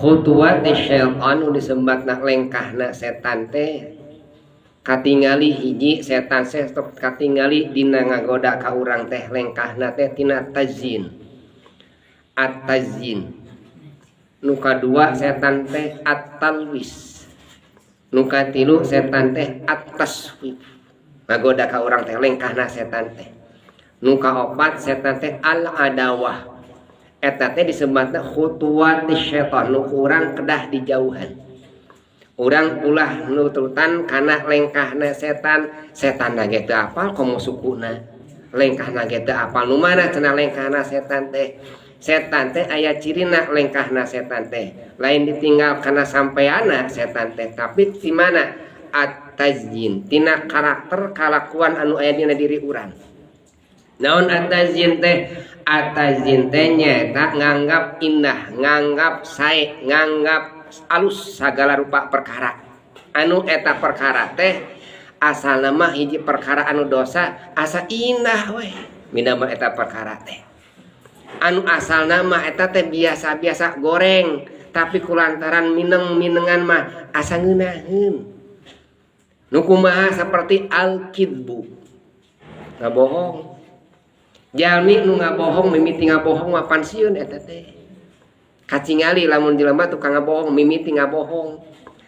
Khutuwati syaitan nu disebatna lengkahna setan teh katingali hiji setan teh katingali dina ngagoda ka urang teh lengkahna teh tina tazyin. At-tazyin. Nu kadua setan teh at-talwis. Nu katilu setan teh at-taswif. Ngagoda ka urang teh lengkahna setan teh. Nu kaopat setan teh al-adawah. Eta teh disebutna khutuwati syaitan nu urang kedah dijauhan. Urang ulah nututan kana lengkahna setan, setan ge teu apal komo sukuna. Lengkahna ge teu apal nu mana cenah lengkahna setan teh. Setan teh aya cirina lengkahna setan teh. Lain ditinggal kana sampeana setan teh, tapi di mana at-tazyin, tina karakter kalakuan anu aya dina diri urang. Naon at-tazyin teh? At-tazyin teh nyaeta nganggap indah, nganggap sae, nganggap alus sagala rupa perkara. Anu eta perkara teh asalna mah hiji perkara anu dosa asa indah weh minama eta perkara teh. Anu asalna mah eta teh biasa-biasa goreng, tapi kulantaran mineng-minengan mah asa ngeunaheun. Nu kumaha seperti al-kidbu, ngabohong. Jalmi nu ngabohong mimiti ngabohong mah pansieun eta teh. Kacingali lamun jelema tukang ngabohong mimiti ngabohong.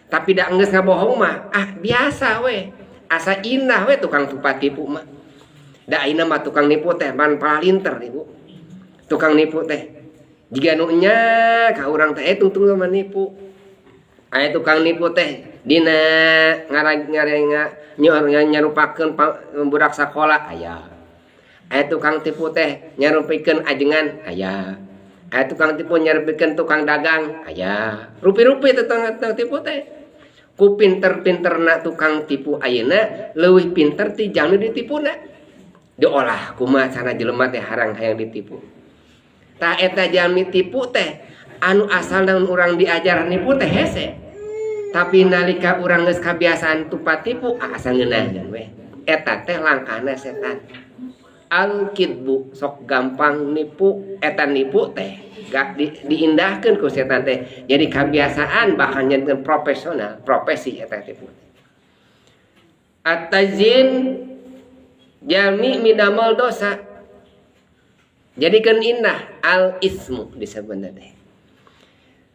Tapi da geus ngabohong mah ah biasa we. Asa indah we tukang tupat tipu mah. Da ayeuna mah tukang nipu teh ban palinter ibu. Tukang nipu teh jiga nu nya ka urang teh tungtung mah nipu. Aya tukang nipu teh dina ngarang nyarupakeun budak sakola aya. Aya tukang tipu teh nyarupikeun ajengan aya. Aya tukang tipu nyarupikeun tukang dagang aya. Rupi-rupi tukang tipu teh. Ku pinter-pinterna tukang tipu ayeuna leuwih pinter ti jalmi ditipuna. Diolah kumaha cara jelema teh harang hayang ditipu. Tah eta jalmi tipu teh anu asalna urang diajar nipu teh hese. Tapi nalika urang geus kabiasaan tupat tipu asa ngeunaheun we. Eta teh langkahna setan. Al-kidbu sok gampang nipu, eta nipu teh gak diindahkeun ku setan teh. Jadi kebiasaan bahkan jadi profesional, profesi eta tipu. At-tazyin jalmi midamel dosa. Jadikeun indah al-ismu disebutna teh.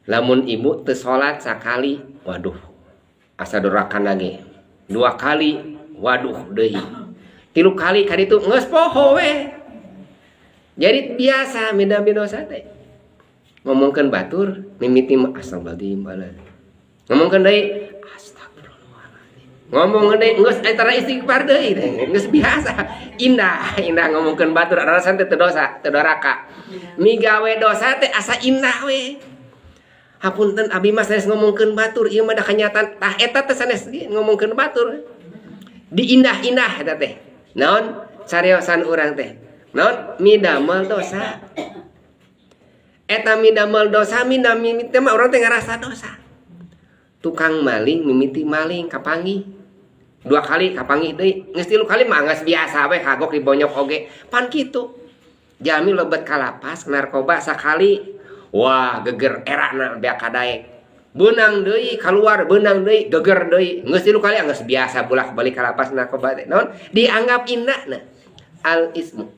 Lamun ibu teu salat sakali, waduh, asa dorakan lagi. Dua kali, waduh deui. Tilu kali kaditu geus poho we. Jadi biasa midamel dosa teh. Ngomongkeun batur mimiti mah astagfirullahaladzim balas. Ngomongkeun deui astagfirullahaladzim. Ngomong deui geus eta istighfar deui teh. Geus biasa. Indah, indah ngomongkeun batur alasan teh teu dosa, teu doraka. Migawe dosa teh asa indah we. Hapunten abi mah sanes ngomongkeun batur, ieu mah da kanyataan. Tah eta teh sanes ngomongkeun batur. Diindah-indah eta teh. Naon cariosan urang teh? Naon midamel dosa. Eta midamel dosa midamel mah urang teh ngarasa dosa. Tukang maling mimiti maling kapanggih. Dua kali kapanggih deui, geus tilu kali mah geus biasa we kagok dibonyok oge. Pan kitu. Jalmi lebet ka lapas narkoba sakali, wah geger erana beak kadaek. Beunang deui kaluar, beunang deui geger deui. Geus tilu kali geus biasa bolak-balik ka lapas narkoba teh. Naon dianggap indahna al ismu.